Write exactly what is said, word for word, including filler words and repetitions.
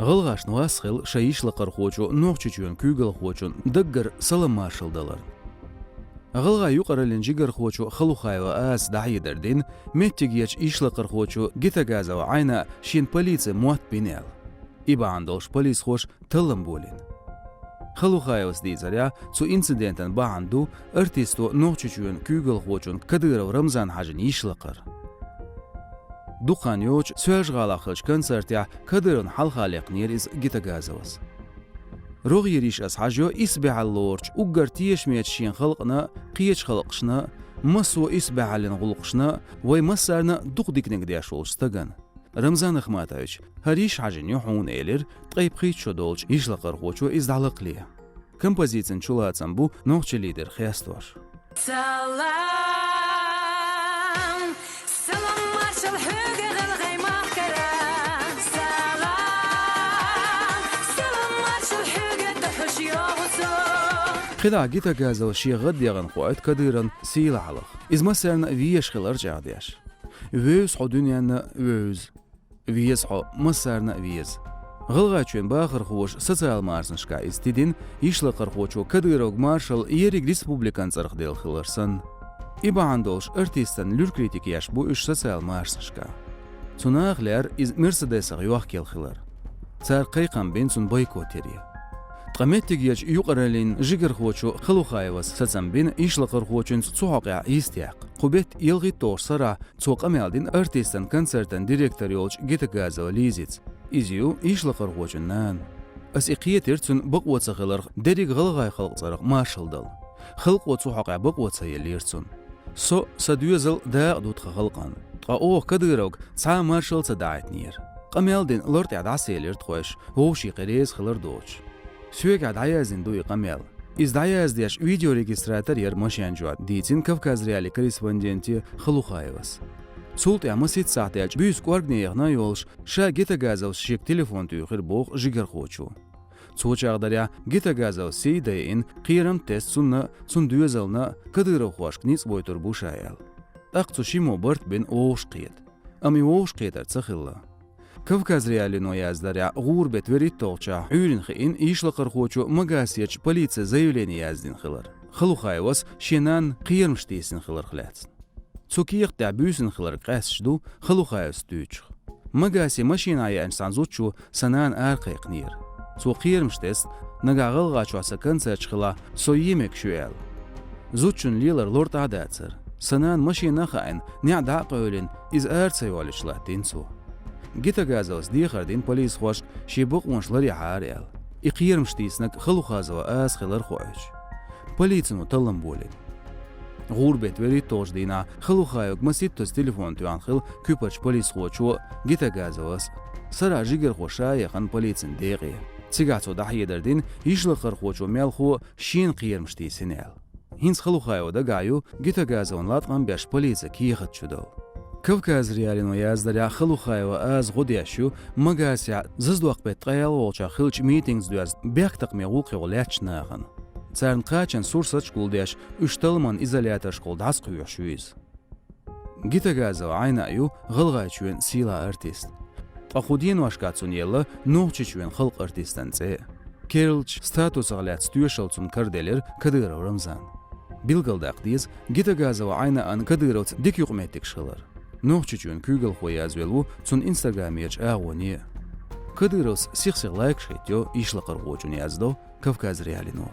ГӀалгӀашна вас хилла шайн йишлакхархочо Нохчийчоьнан куьйгалхочун даггара салам-маршалла даларна. ГӀалгӀайн юкъараллин жигархочо Халухаева Азас дӀахьедар дина, меттигерчу йишлакхархочо Гетагазова Ӏайнас шена полицин мотт бина аьлла. И бахьана долуш полисхоша таллам болийна. Халухаевас дийцарехь, цу инцидентан бахьана ду артисто Нохчийчоьнан куьйгалхочун Кадыров Рамзан-Хьаьжин йишлакхар. Дукха хан йоццуш Соьлжа-ГӀалахь хиллачу концертехь Кадыровна хьалха лекхнера иза Гетагазовас. РогӀера йиша ас хьажайо исбаьхьалла лоручу уггар тешамечу шен халкъана а, кхечу халкъашна а, массо а исбаьхьаллин гӀуллакхашна а, вайн массарна а дукха диканиг деш волчу стагана. Рамзан Ахматович, хӀара йиша хьажийна ю хьуна, элира ткъе пхийтта шо долчу йишлакхархочо иза дӀалакхале. Композицин чулацам бу нохчийн лидер хестош. Салам, салам-маршалла хьоьга, гӀалгӀай махкара. Салам, салам-маршалла хьоьга, тахьуш йогӀу со. КхидӀа Гетагазовс шен гӀаддехарна хоуьйту Кадыровн сийлахь хьалха. Иза массарна а везаш хилар чӀагӀдеш. Вевза хьо дуьненна а, вевза. Веза хьо, массарна а веза. ГӀалгӀайчоьнан бахархоша социал-маршанашкахь иза тидина, йишлакхархочо Кадыровга маршалла ерриг республикан цӀарах делла хилар санна. И бахьана долуш артистана луьра критика еш бу уьш социал-маршанашкахь. Цу наха лаьара иза Мерседесах йохкаелла хилар. Цара кхайкхам бина цунна бойкот яре. Ткъа меттигерчу юкъараллин жигархочо Халухаевас сацам бина йишлакхархочуьнца цу хьокъехь йист яккха. Кху беттан ялхитталгӀачу сарахь цо къамел дина артистан концертан директор йолчу Гетагазова Лизица. Иза ю йишлакхархочун нана. Ас и кхетира цуьнан бакъо ца хиларх дерриг а гӀалгӀайн халкъан цӀарах маршалла дала. Халкъо цу хьокъехь бакъо ца еллера цунна. Со а, сан доьзал а дакъа ду тхан халкъана. Ткъа оха Кадыровга цхьа а маршалла ца дахьийтинера. Къамел дина лартӀехь дӀасаелира тхойша, вовшийн кхин реза хилар доцуш. Соьгахь дӀаяздина ду и къамел. Иза дӀаяздеш видеорегистратор яра машен чохь, дийцина Кавказ.Реалии корреспонденте Халухаевас. Цул тӀаьхьа масийтта сахьт даьлча буьйса кӀоргане яхана а йолуш, ша Гетагазовс шега телефон туьйхира боху жигархочо. Цо чӀагӀдарехь, Гетагазовс сий дайина, кхерам тесна цунна а, цуьнан доьзална а, кадыровхошка ницкъ гойтур бу ша аьлла. ТӀаккха цу шиммо барт бина вовшахкхета. Амма и вовшахкхетар ца хилла. Кавказ.Реалиино яздарехь, гӀуран беттан вуьрхӀитталгӀачохь Ӏуьйранна хиъна йишлакхархочо Магасерчу полице заявлени яздина хилар, Халухаевас шен нанна кхерамаш тийсина хиларх лаьцна. Цу кехат тӀехь буьйсанна хиларга къаьсташ ду Халухаевс дуьйцучух. Магасе машинахь еана цхьана зудчо сан нана аракхайкхинера. Цо кхерамаш тесна, нагахь ГӀалгӀайчохь сан концерташ хилахь, со е мегаш ю аьлла. Зудчун лелар лартӀехь а дацара. Сан нана машинах а хаийна, неӀ дӀа а къевлина, иза ара ца йолуьйтуш латтийна цо. Гетагазовс дехар дина полисхошка шен бакъонаш ларъяхьара аьлла, и кхерамаш тийсинарг Халухаева Аза хилар хоуьйтуш. Полицино таллам болийна. ГӀуран беттан вуьрхӀитталгӀачу дийнахь Халухаевга масийттазза телефон тоьхна хилла куьпарчу полисхочо а, Гетагазовас а. Сарахь жигархо ша а яхана полицин декъе. Цигахь цо дӀахьедар дина, йишлакхархочо мелхо а шена кхерамаш тийсина аьлла. ХӀинца Халухаевн дагахь ю Гетагазовна латкъам беш полице кехат чудала. Кавказ.Реалиино яздарехь, Халухаева Аза гӀо деш ю Магасехь зазадоккху беттан ткъе ялхолгӀачохь хиллачу митингца доьзна бехктакхаме гӀуллакхе лаьттачу нахана. Царна кхачан сурсаташ гулдеш, уьш талламан изоляторашкахула дӀасакхоьхьуш ю иза. Гетагазова Ӏайна а ю ГӀалгӀайчоьнан сийлахь артист. Ткъа кху деношкахь цунна елла Нохчийчоьнан халкъан артистан цӀе а. Керлачу статусах лаьцна тоьшалла цунна караделира Кадыров Рамзан. Билгалдаккха деза, Гетагазова Ӏайнас Кадыровца дика юкъаметтигаш хилар. Нохчийчоьнан куьйгалхо язвелла ву цунна инстаграмерчу агӀоне а. Кадыровс сих-сиха лайкаш хӀиттайо йишлакхархочунна, яздо Кавказ.Реалиино.